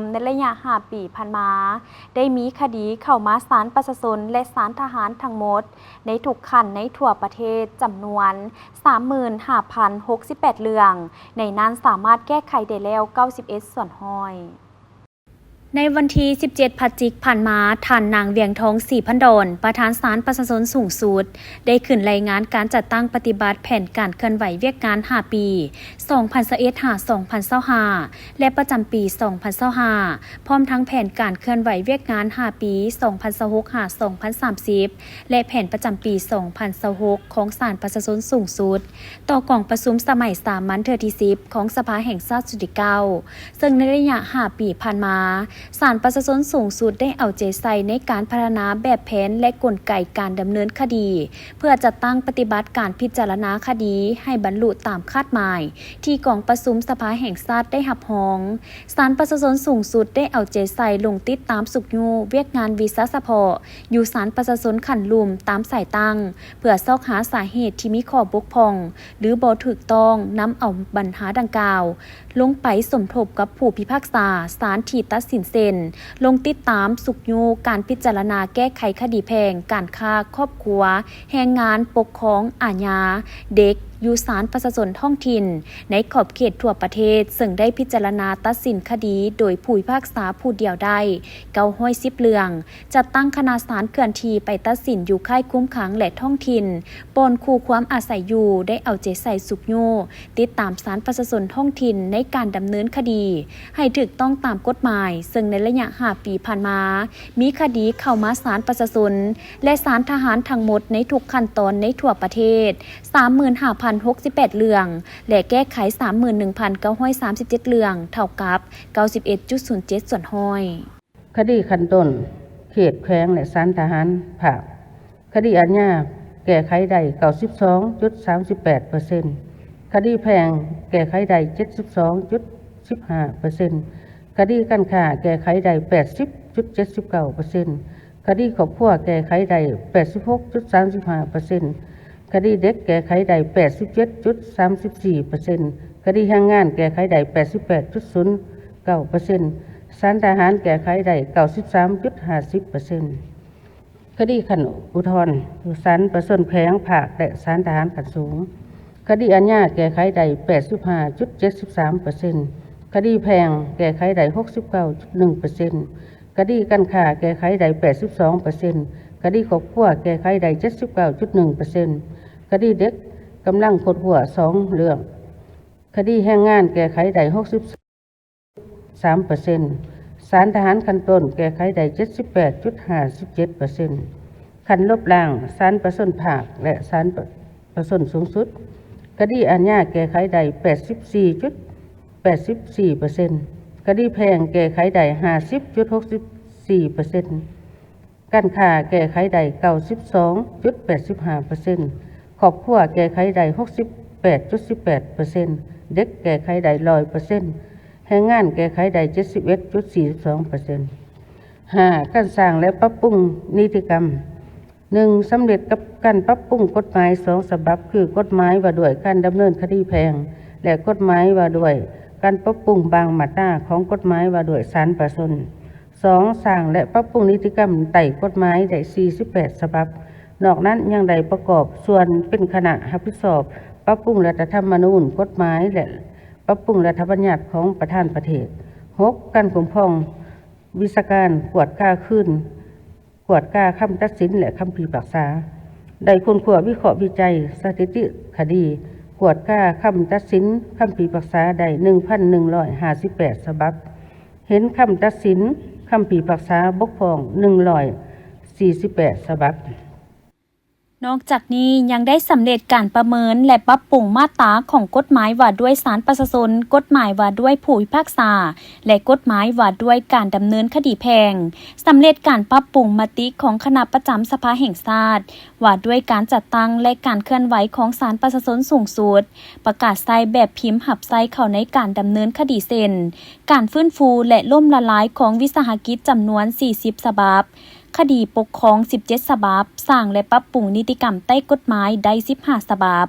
ມ ໃນໄລຍະຫ້າປີຜ່ານມາ ໄດ້ມີຄະດີເຂົ້າມາສານປະຊາຊົນ ແລະ ສານທະຫານທັງໝົດ ໃນທຸກຂັ້ນໃນທົ່ວປະເທດ ຈຳນວນສາມໝື່ນຫ້າພັນຫົກສິບແປດເລື່ອງ, ໃນນັ້ນສາມາດແກ້ໄຂໄດ້ແລ້ວເກົ້າສິບເອັດສ່ວນຮ້ອຍ. ໃນວັນທີສິບເຈັດພະຈິກຜ່ານມາ, ທ່ານນາງ ວຽງທອງ ສີພັນດອນ ປະທານສານປະຊາຊົນສູງສຸດ ໄດ້ຂຶ້ນລາຍງານການຈັດຕັ້ງປະຕິບັດແຜນການເຄື່ອນໄຫວວຽກງານຫ້າປີ ສອງພັນຊາວເອັດ ຫາ ສອງພັນຊາວຫ້າ ແລະ ປະຈຳປີ ສອງພັນຊາວຫ້າ ພ້ອມທັງແຜນການເຄື່ອນໄຫວວຽກງານຫ້າປີ ສອງພັນຊາວຫົກ ຫາ ສອງພັນສາມສິບ ແລະ ແຜນປະຈຳປີ ສອງພັນຊາວຫົກ ຂອງສານປະຊາຊົນສູງສຸດ ຕໍ່ກອງປະຊຸມສະໄໝສາມັນເທື່ອທີສິບ ຂອງສະພາແຫ່ງຊາດຊຸດທີເກົ້າ ເຊິ່ງໃນໄລຍະຫ້າປີຜ່ານມາ, ສານປະຊາຊົນສູງສຸດໄດ້ເອົາໃຈໃສ່ໃນການພັດທະນາແບບແຜນ ແລະ ກົນໄກການດຳເນີນຄະດີ ເພື່ອຈັດຕັ້ງປະຕິບັດການພິຈາລະນາຄະດີໃຫ້ບັນລຸຕາມຄາດໝາຍ ທີ່ກອງປະຊຸມສະພາແຫ່ງຊາດໄດ້ຮັບຮອງ. ສານປະຊາຊົນສູງສຸດໄດ້ເອົາໃຈໃສ່ລົງຕິດຕາມຊຸກຍູ້ວຽກງານວິຊາສະເພາະ ຢູ່ສານປະຊາຊົນຂັ້ນລຸ່ມຕາມສາຍຕັ້ງ ເພື່ອຊອກຫາສາເຫດທີ່ມີຂໍ້ບົກຜ່ອງ ຫຼື ບໍ່ຖືກຕ້ອງ, ນຳເອົາບັນຫາດັ່ງກ່າວລົງໄປສົມທົບກັບຜູ້ພິພາກສາສານທີ່ຕັດສິນເຊັ່ນ ລົງຕິດຕາມຊຸກຍູ້ການພິຈາລະນາແກ້ໄຂຄະດີແພ່ງ, ການຄ້າ, ຄອບຄົວ, ແຮງງານ, ປົກຄອງ, ອາຍາ, ເດັກ ຢູ່ສານປະຊາຊົນທ້ອງຖິ່ນໃນຂອບເຂດທົ່ວປະເທດ, ເຊິ່ງໄດ້ພິຈາລະນາຕັດສິນຄະດີໂດຍຜູ້ພິພາກສາຜູ້ດຽວໄດ້ເກົ້າຮ້ອຍສິບເລື່ອງ, ຈັດຕັ້ງຄະນະສານເຄື່ອນທີ່ໄປຕັດສິນຢູ່ຄ້າຍຄຸມຂັງ ແລະ ທ້ອງຖິ່ນ ບ່ອນຄູ່ຄວາມອາໄສຢູ່, ໄດ້ເອົາໃຈໃສ່ຊຸກຍູ້ ຕິດຕາມສານປະຊາຊົນທ້ອງຖິ່ນໃນການດຳເນີນຄະດີໃຫ້ຖືກຕ້ອງຕາມກົດໝາຍ, ເຊິ່ງໃນໄລຍະຫ້າປີຜ່ານມາ ມີຄະດີເຂົ້າມາສານປະຊາຊົນ ແລະ ສານທະຫານທັງໝົດໃນທຸກຂັ້ນຕອນໃນທົ່ວປະເທດ ສາມໝື່ນຫ້າພັນຫົກສິບແປດເລື່ອງ ແລະ ແກ້ໄຂສາມໝື່ນໜຶ່ງພັນເກົ້າຮ້ອຍສາມສິບເຈັດເລື່ອງ ເທົ່າກັບເກົ້າສິບເອັດຈຸດສູນເຈັດສ່ວນຮ້ອຍ. ຄະດີຂັ້ນຕົ້ນ, ເຂດ, ແຂວງ ແລະ ສານທະຫານພາກ. ຄະດີອາຍາແກ້ໄຂໄດ້ເກົ້າສິບສອງຈຸດສາມສິບແປດເປີເຊັນ, ຄະດີແພ່ງແກ້ໄຂໄດ້ເຈັດສິບສອງຈຸດສິບຫ້າເປີເຊັນ, ຄະດີການຄ້າແກ້ໄຂໄດ້ແປດສິບຈຸດເຈັດສິບເກົ້າເປີເຊັນ, ຄະດີຄອບຄົວແກ້ໄຂໄດ້ແປດສິບຫົກຈຸດສາມສິບຫ້າເປີເຊັນ, ຄະດີເດັກແກ້ໄຂໄດ້ແປດສິບເຈັດຈຸດສາມສິບສີ່ເປີເຊັນ, ຄະດີແຮງງານແກ້ໄຂໄດ້ແປດສິບແປດຈຸດສູນເກົ້າເປີເຊັນ, ສານທະຫານແກ້ໄຂໄດ້ເກົ້າສິບສາມຈຸດຫ້າສິບເປີເຊັນ. ຄະດີຂັ້ນອຸທອນ ສານປະຊາຊົນແຂວງ, ພາກ ແລະ ສານທະຫານຂັ້ນສູງ. ຄະດີອາຍາແກ້ໄຂໄດ້ແປດສິບຫ້າຈຸດເຈັດສິບສາມເປີເຊັນ, ຄະດີແພ່ງແກ້ໄຂໄດ້ຫົກສິບເກົ້າຈຸດໜຶ່ງເປີເຊັນ, ຄະດີການຄ້າແກ້ໄຂໄດ້ແປດສິບສອງເປີເຊັນ, ຄະດີຄອບຄົວແກ້ໄຂໄດ້ເຈັດສິບເກົ້າຈຸດໜຶ່ງເປີເຊັນ, ຄະດີເດັກກຳລັງຄົ້ນຄວ້າສອງເລື່ອງ, ຄະດີແຮງງານແກ້ໄຂໄດ້ຫົກສິບ ສາມເປີເຊັນ, ສານທະຫານຂັ້ນຕົ້ນແກ້ໄຂໄດ້ເຈັດສິບແປດຈຸດຫ້າສິບເຈັດເປີເຊັນ. ຂັ້ນລົບລ້າງ ສານປະຊາຊົນພາກ ແລະ ສານປະຊາຊົນສູງສຸດ, ຄະດີອາຍາແກ້ໄຂໄດ້ແປດສິບສີ່ຈຸດແປດສິບສີ່ເປີເຊັນ, ຄະດີແພ່ງແກ້ໄຂໄດ້ຫ້າສິບຈຸດຫົກສິບສີ່ເປີເຊັນ. ການຄ້າແກ້ໄຂໄດ້ເກົ້າສິບສອງຈຸດແປດສິບຫ້າເປີເຊັນ, ຄອບຄົວແກ້ໄຂໄດ້ຫົກສິບແປດຈຸດສິບແປດເປີເຊັນ, ເດັກແກ້ໄຂໄດ້ຮ້ອຍເປີເຊັນ, ແຮງງານແກ້ໄຂໄດ້ເຈັດສິບເອັດຈຸດສີ່ສິບສອງເປີເຊັນ. ຫ້າ, ການສ້າງ ແລະ ປັບປຸງນິຕິກຳ. ໜຶ່ງ, ສຳເລັດກັບການປັບປຸງກົດໝາຍສອງສະບັບ ຄື ກົດໝາຍວ່າດ້ວຍການດຳເນີນຄະດີແພ່ງ ແລະ ກົດໝາຍວ່າດ້ວຍການປັບປຸງບາງມາດຕາຂອງກົດໝາຍວ່າດ້ວຍສານປະຊາຊົນ. ສອງ, ສ້າງ ແລະ ປັບປຸງນິຕິກຳໃຕ້ກົດໝາຍໄດ້ສີ່ສິບແປດສະບັບ. ນອກນັ້ນຍັງໄດ້ປະກອບສ່ວນເປັນຄະນະຮັບຜິດຊອບປັບປຸງລັດຖະທຳມະນູນ, ກົດໝາຍ ແລະ ປັບປຸງລັດຖະບັນຍັດຂອງປະທານປະເທດ. ຫົກ, ການຄຸ້ມຄອງວິຊາການກວດກາຄືນ ກວດກາຄຳຕັດສິນ ແລະ ຄຳພິພາກສາ. ໄດ້ຄົ້ນຄວ້າ, ວິເຄາະ, ວິໄຈສະຖິຕິຄະດີ, ກວດກາຄຳຕັດສິນ, ຄຳພິພາກສາໄດ້ໜຶ່ງພັນໜຶ່ງຮ້ອຍຫ້າສິບແປດສະບັບ. ເຫັນຄຳຕັດສິນ, ຄຳພິພາກສາບົກຜ່ອງໜຶ່ງຮ້ອຍສີ່ສິບແປດສະບັບ. ນອກຈາກນີ້ຍັງໄດ້ສຳເລັດການປະເມີນ ແລະ ປັບປຸງມາດຕາຂອງກົດໝາຍວ່າດ້ວຍສານປະຊາຊົນ, ກົດໝາຍວ່າດ້ວຍຜູ້ພິພາກສາ ແລະ ກົດໝາຍວ່າດ້ວຍການດຳເນີນຄະດີແພ່ງ, ສຳເລັດການປັບປຸງມະຕິຂອງຄະນະປະຈຳສະພາແຫ່ງຊາດ ວ່າດ້ວຍການຈັດຕັ້ງ ແລະ ການເຄື່ອນໄຫວຂອງສານປະຊາຊົນສູງສຸດ, ປະກາດໃຊ້ແບບພິມຮັບໃຊ້ເຂົ້າໃນການດຳເນີນຄະດີ ເຊັ່ນ ການຟື້ນຟູ ແລະ ລົ້ມລະລາຍຂອງວິສາຫະກິດຈຳນວນສີ່ສິບສະບັບ, ຄະດີປົກຄອງສິບເຈັດສະບັບ, ສ້າງ ແລະ ປັບປຸງນິຕິກຳໃຕ້ກົດໝາຍໄດ້ສິບຫ້າສະບັບ.